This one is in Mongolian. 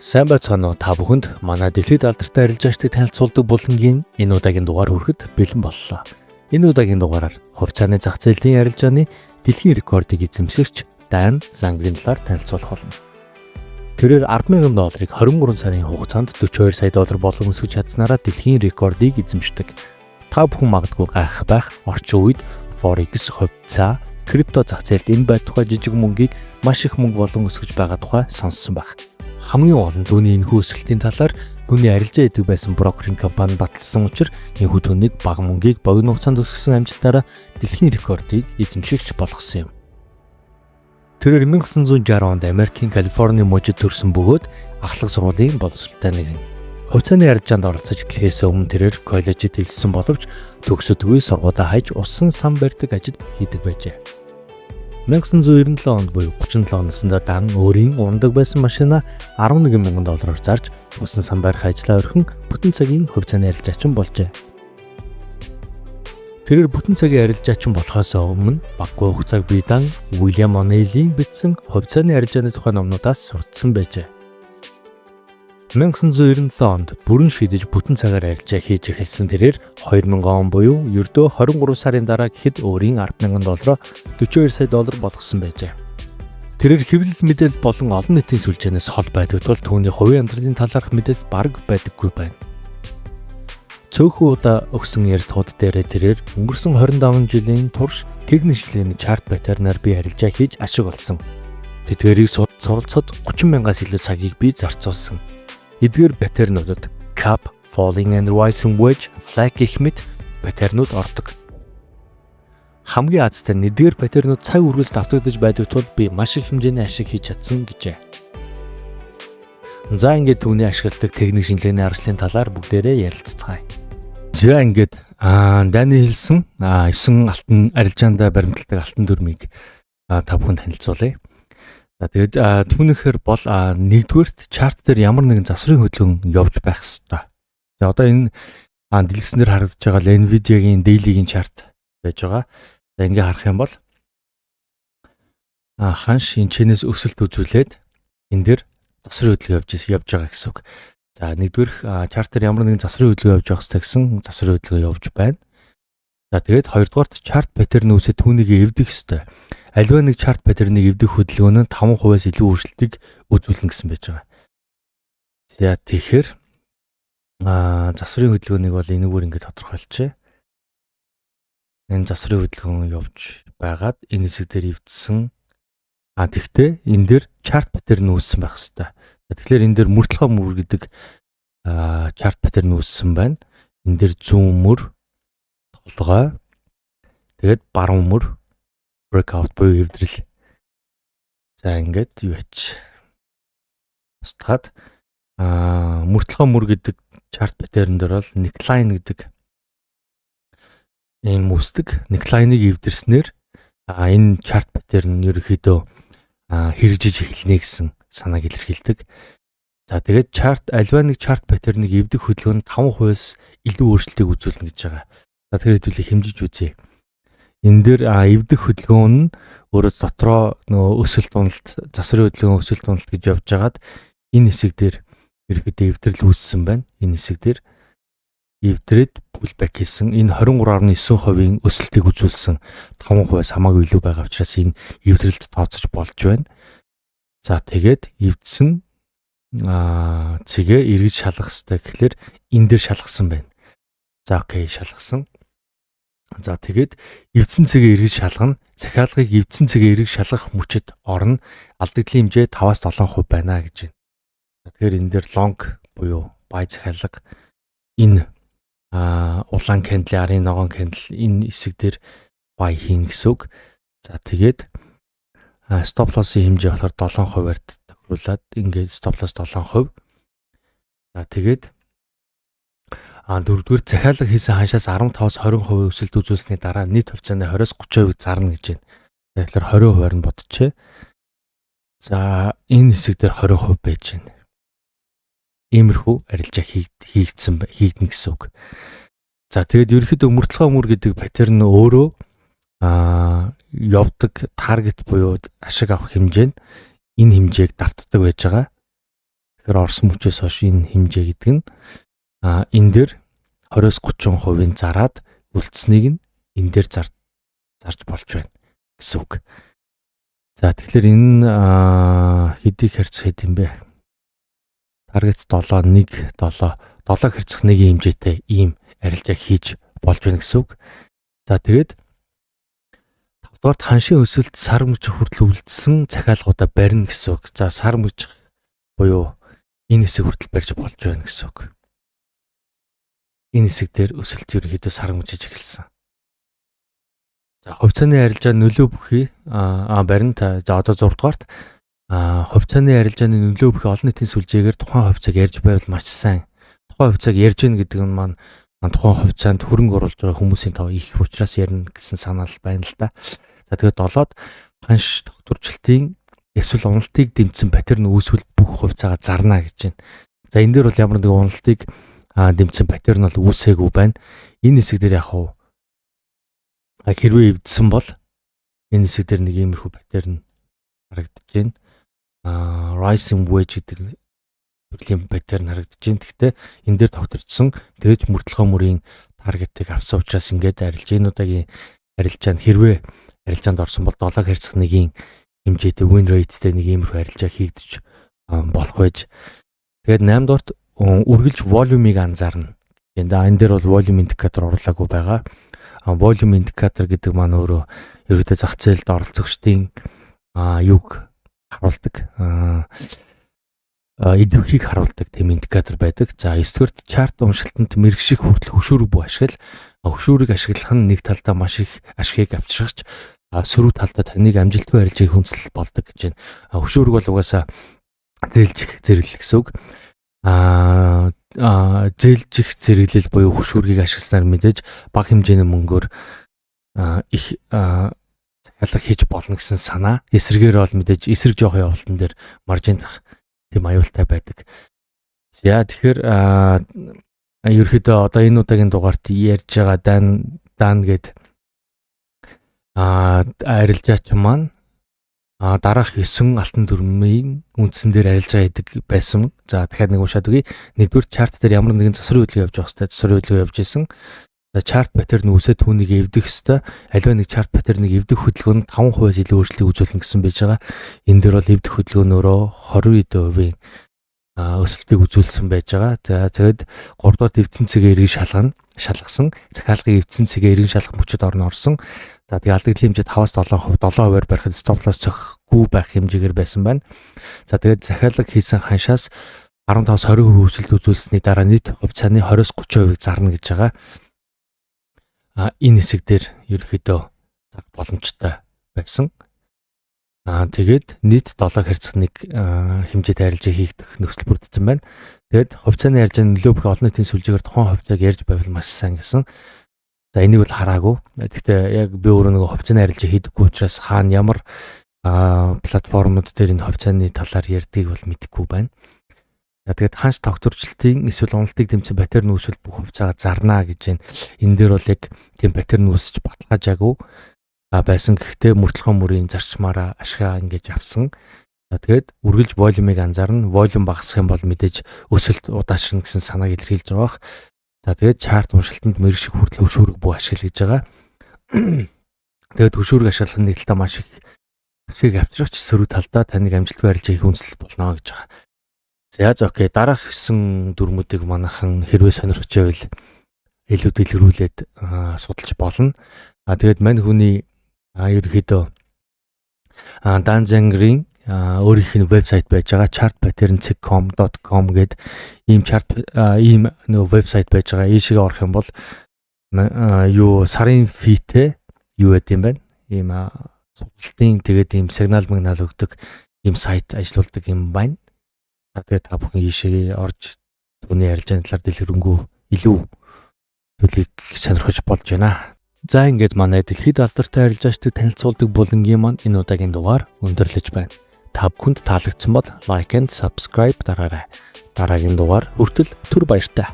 Сайн байцгаана уу, та бүхэнд манай дэлхийд алдартай арилжаачдыг танилцуулдаг булангийн энэ удаагийн дугаар хүрэхэд бэлэн боллоо. Энэ удаагийн дугаараар хувьцааны зах зээлийн арилжааны дэлхийн рекордыг эзэмшигч Дан Зангийн талаар танилцуулах болно. Тэрээр 10,000 долларыг 23 сарын хугацаанд 42 сая доллар болон өсгөж чадсанаараа дэлхийн рекордыг эзэмшдэг. Та бүхэн магадгүй гайхах байх, орчин үед Forex, хувьцаа, крипто зах зээлд энэ байтугай жижиг мөнгийг маш их мөнгө болон өсгөж байгаа тухай сонссон байх. Хамгийн гол нь түүний энэхүү өсөлтийн талаар түүний арилжаа хийдэг байсан брокерийн компани баталсан учраас энэхүү түүнийг бага мөнгийг богино хугацаанд өсгөсөн амжилтаараа дэлхийн рекордыг эзэмшигч болгосон юм. Тэрээр 1960 онд Америкийн Калифорни мужид төрсэн бөгөөд ахлах сургуулийн боловсролтой нэгэн. Хувьцааны арилжаанд оролцож эхлэхээс өмнө тэрээр коллежид элссэн боловч төгсөдгүй сургуулиа хаяж усан сан барьдаг ажил хийдэг байжээ. 1997 онд буюу 37 насндаа Дан өөрийн унадаг байсан машинаа 11 мянган доллараар зарж, усан сан барих ажлаа орхин бүтэн цагийн хувьцааны арилжаачин болжээ. Тэрээр бүтэн цагийн арилжаачин болохоос өмнө багагүй хугацааг би Дан Уильям О'Нейлийн бичсэн хувьцааны арилжааны тухай номнуудаас суралцсан байжээ. 1997 онд бүрэн шидэж бүтэн цагаар арилжаа хийж эхэлсэн тэрээр 2000 он буюу ердөө 23 сарын дараа гэхэд өөрийн 10,000 доллароо 42 сая доллар болгосон байжээ. Тэрээр хэвлэл мэдээлэл болон олон нийтийн сүлжээнээс хол байдаг тул түүний хувийн амьдралын талаарх мэдээлэл бараг байдаггүй байна. Цөөхөн удаа өгсөн ярилцлагууд дээрээ тэрээр өнгөрсөн 25 жилийн турш техник шинжилгээний chart pattern аар би арилжаа хийж ашиг олсон. Тэдгээрийг суралцахад 30 мянгаас илүү цагийг би зарцуулсан. Эдгээр pattern уудад cup, falling and rising wedge, flag гэх мэт pattern ууд ордог. Хамгийн азтай нь эдгээр pattern ууд цаг үргэлж давтагдаж байдаг тул би маш их хэмжээний ашиг хийж чадсан гэжээ. За, ингээд түүний ашигладаг техник шинжилгээний аргачлалын талаар бүгдээрээ ярилцацгаая. За, ингээд Даны хэлсэн 9 алтан арилжаандаа баримталдаг алтан дүрмийг та бүхэнд танилцуулъя. За, тэгээд түүнийхээр бол нэгдүгээрт chart дээр ямар нэгэн засварын хөдөлгөөн явж байх ёстой. За, одоо энэ дэлгэцэн дээр харагдаж байгаа Nvidia-гийн daily-гийн chart байж байгаа. За, ингээ харах юм бол ханш энэ чэнэс өсөлт үзүүлээд энэ дээр засварын хөдөлгөөн явж байгаа гэсэн үг. За, нэгдүгээрх chart дээр ямар нэгэн засварын хөдөлгөөн явж байх ёстой гэсэн, засварын хөдөлгөөн явж байна. За, тэгээд хоёрдугаарт chart pattern үүсээд түүнийг эвдэх ёстой. Аливаа нэг chart pattern ыг эвдэх хөдөлгөөн нь 5%-аас илүү өөрчлөлтийг үзүүлнэ гэсэн байж байгаа. За, тэгэхээр засварын хөдөлгөөнийг бол энэгээр ингээд тодорхойлчихъя. Энэ засварын хөдөлгөөн явж байгаад энэ хэсэг дээр эвдсэн. Тэгтээ энэ дээр chart pattern үүссэн байх ёстой. Тэгэхээр энэ дээр мөр толгой мөр гэдэг chart pattern үүссэн байна. Энэ дээр зүүн мөр, толгой, тэгээд баруун мөр, breakout буюу эвдрэл. За, ингээд юу яч. Устгаад мөр толгой мөр гэдэг chart pattern дээр бол neckline гэдэг ийм үүсдэг. Neckline-ыг эвдэрснээр энэ chart pattern ерөнхийдөө хэрэгжиж эхэлнэ гэсэн санааг илэрхийлдэг. За, тэгээд chart аливаа нэг chart pattern ыг эвдэх хөдөлгөөн нь 5%-аас илүү өөрчлөлтийг үзүүлнэ гэж байгаа. За, тэгэхээр хэдүүлээ хэмжиж үзье. Энэ дээр эвдэх хөдөлгөөн нь өөрөө дотроо нөгөө өсөлт уналт, засварын хөдөлгөөн, өсөлт уналт гэж явж байгаад энэ хэсэг дээр ерөнхийдөө эвдрэл үүссэн байна. Энэ хэсэг дээр эвдрээд pullback хийсэн. Энэ 23.9%-ийн өсөлтийг үзүүлсэн, 5%-аас хамаагүй илүү байгаа учраас энэ эвдрэлд тооцож болж байна. За, тэгээд эвдсэн цэгээ эргэж шалгах хэрэгтэй гэхлээр энэ дээр шалгасан байна. За, okay, шалгасан. За, тэгээд эвдсэн цэгээ эргэж шалгана. Захиалгыг эвдсэн цэгээ эргэж шалгах мөчөд орно. Алдагдлын хэмжээ 5-аас 7% байна гэж байна. Тэгэхээр энэ дээр long буюу buy захиалга энэ улаан candle, арын ногоон candle энэ хэсэг дээр buy хийн гэсэн үг. За, тэгээд stop loss-ын хэмжээ болохоор 7%-аар тохируулаад ингээд stop loss 7%. За, тэгээд дөрөвдүгээр захиалга хийсэн ханшаас 15-аас 20% өсөлт үзүүлсэний дараа нийт хувьцааны 20-оос 30% зарна гэж байна. Тэгэхээр 20%-аар нь бодчихъя. За, энэ хэсэг дээр 20% байж байна. Иймэрхүү арилжаа хийгдсэн хийгдэнэ гэсэн үг. За, тэгээд ерөнхийдөө мөр толгой мөр гэдэг pattern өөрөө явдаг target буюу ашиг авах хэмжээ нь энэ хэмжээг давтдаг байж байгаа. Тэгэхээр орсон мөчөөс хойш энэ хэмжээ гэдэг нь энэ дээр 20-с 30%-ийн зараад үлдсэнийг нь энэ дээр зарж болж байна гэсэн үг. За, тэгэхээр энэ хэдийг харьцах хэд юм бэ? Target 7 1 7 7 харьцах 1-ийн хэмжээтэй ийм арилжаа хийж болж байна гэсэн үг. За, тэгээд 5 дугаарт ханшийн өсөлт сар мөч хүртэл үлдсэн захиалгуудаа барина гэсэн үг. За, сар мөч буюу энэ хэсэг хүртэл барьж болж байна гэсэн үг. Энэ хэсэг дээр өсөлт ерөнхийдөө сар мөчиж эхэлсэн. За, хувьцааны арилжаа нөлөө бүхий барин та. За, одоо 6 дугаарт хувьцааны арилжааны нөлөө бүхий олон нийтийн сүлжээгээр тухайн хувьцааг ярьж байвал маш сайн. Тухайн хувьцааг ярьж гин гэдэг нь маань тухайн хувьцаанд хөрөнгө оруулж байгаа хүмүүсийн тоо их учраас ярина гэсэн санаа л байна л да. За, тэгээд долоод ханш тогтворчлтын эсвэл уналтыг дэмжсэн pattern үүсвэл бүх хувьцаагаа зарна гэж байна. За, энэ дээр бол ямар нэгэн уналтыг дэмжсэн pattern бол үүсээгүй байна. Энэ хэсэг дээр яг хуу хэрвээ эвдсэн бол энэ хэсэг дээр нэг иймэрхүү pattern харагдаж байна. Rising wedge гэдэг төрлийн pattern харагдаж байна. Гэхдээ энэ дээр тогтворцсон, тэгэж мөрдлөгөө мөрийн target ыг авсан учраас ингээд арилж энэ удаагийн арилжаанд хэрвээ арилжаанд орсон бол 7 харьцах нэгийн хэмжээтэй win rate-тэй нэг иймэрхүү арилжаа хийгдэж болох байж. Тэгээд 8 дугаарт үргэлж volume-ыг анзаарна. Энэ дээр бол volume indicator оруулаагүй байгаа. Volume indicator гэдэг маань өөрөө ерөөдөө зах зээлд оролцогчдын юг харуулдаг. Идэвхийг харуулдаг тийм индикатор байдаг. За, 9 дугаарт chart уншилтанд мэрэгших хүртэл хөшүүрэг бүү ашигла. Хөшүүрэг ашиглах нь нэг талдаа маш их ашигыг авчрахч сөрөг талдаа таныг амжилтгүй арилжааг хүнслэл болдог гэж байна. Хөшүүрэг бол угаасаа зээлжих зэрэглэл гэсэн үг. Зээлжих зэрэглэл буюу хөшүүргийг ашигласнаар мэдээж бага хэмжээний мөнгөөр их захиалга хийж болно гэсэн санаа. Эсрэгээр бол мэдээж эсрэг жоох явуултан дээр margin дах тийм аюултай байдаг. За, тэгэхээр ерөөхдөө одоо энэ удаагийн дугаарт ярьж байгаа Дан гээд арилжаач маань дараах 9 алтан дүрмийн үндсэн дээр арилжаа хийдэг байсан. За, дахиад нэг уншаад өгье. Нэгдүгээр, chart дээр ямар нэгэн засварын хөдөлгөөн явж явах хэрэгтэй. Засварын хөдөлгөөн явж исэн. За, chart pattern үүсээд түүнийг эвдэх ёстой. Аливаа нэг chart pattern-ыг эвдэх хөдөлгөөн нь 5%-аас илүү өөрчлөлтийг үзүүлнэ гэсэн байж байгаа. Энэ дээр бол эвдэх хөдөлгөөн өөрөө 20% өсөлтийг үзүүлсэн байж байгаа. За, тэгэд 3 дугаар эвдсэн цэгээ эргэн шалгана. Шалгасан. Захиалгыг эвдсэн цэгээ эргэн шалгах мөчөд орно орсон. За, тэгээ алдагдлын хэмжээ 5-аас 7%, 7%-аар барихад stop loss цохихгүй байх хэмжээгээр байсан байна. За, тэгээд захиалга хийсэн ханшаас 15-аас 20% өсөлт үзүүлсэний дараа нийт хувьцааны 20-с 30%-ыг зарна гэж байгаа. Энэ хэсэг дээр ерөөхдөө зарах боломжтой байсан. Тэгээд нийт 7 харьцах нэг хэмжээтэй арилжаа хийх нөхцөл бүрдсэн байна. Тэгээд хувьцааны арилжааны нөлөө бүхий олон нийтийн сүлжээгээр тухайн хувьцааг ярьж байвал маш сайн гэсэн. За, энийг бол хараагүй. Гэхдээ яг би өөрөө нөгөө хувьцааны арилжаа хийдэггүй учраас хаана ямар платформуд дээр энэ хувьцааны талаар ярьдгийг бол мэдэхгүй байна. За, тэгээд ханш тогтворчлтын эсвэл уналтыг дэмжсэн pattern үүсвэл бүх хувьцаагаа зарнаа гэж байна. Энэ дээр бол яг тийм pattern үүсэж баталгаажаагүй байсан. Гэхдээ мөрдлөгөө мөрийн зарчмаараа ашгаа ингэж авсан. За, тэгээд үргэлж volume ыг анзаарна. Volume багасах юм бол мэдээж өсөлт удаашрна гэсэн санааг илэрхийлж байгаа бах. За, тэгээд chart уншилтанд мэрэгших хүртэл хөшүүрэг бүү ашигла гэж байгаа. Тэгээд хөшүүрэг ашиглах нь нэг талдаа маш их ашиг авчрахч сөрөг талдаа таныг амжилтгүй арилжаа хийх үндэслэл болно гэж байгаа. За, okay. Дараах 9 дүрмүүдийг манайхан хэрвээ сонирхож байвал илүү дэлгэрүүлээд судалж болно. Тэгээд мань хүний ерөнхийдөө Дан Зангрын өөрийнх нь вебсайт байж байгаа, chartpattern.com.com гээд ийм chart ийм нөгөө вебсайт байж байгаа. Ийшээ орох юм бол юу сарын fee тэй юу байд юм бэ? Ийм сургалтын, тэгээд ийм сигнал магнал өгдөг ийм сайт ажиллаулдаг юм байна. Тэгээд та бүхэн ийшээ орж түүний арилжааны талаар дэлгэрэнгүй илүү зүйлийг сонирхож болж байна. За, ингээд манай дэлхийд алдартай арилжаачдыг танилцуулдаг булангийн маань энэ удаагийн дугаар өндөрлөж байна. Та бүхэнд таалагдсан бол like and subscribe дараарай. Дараагийн дугаар хүртэл түр баяртай.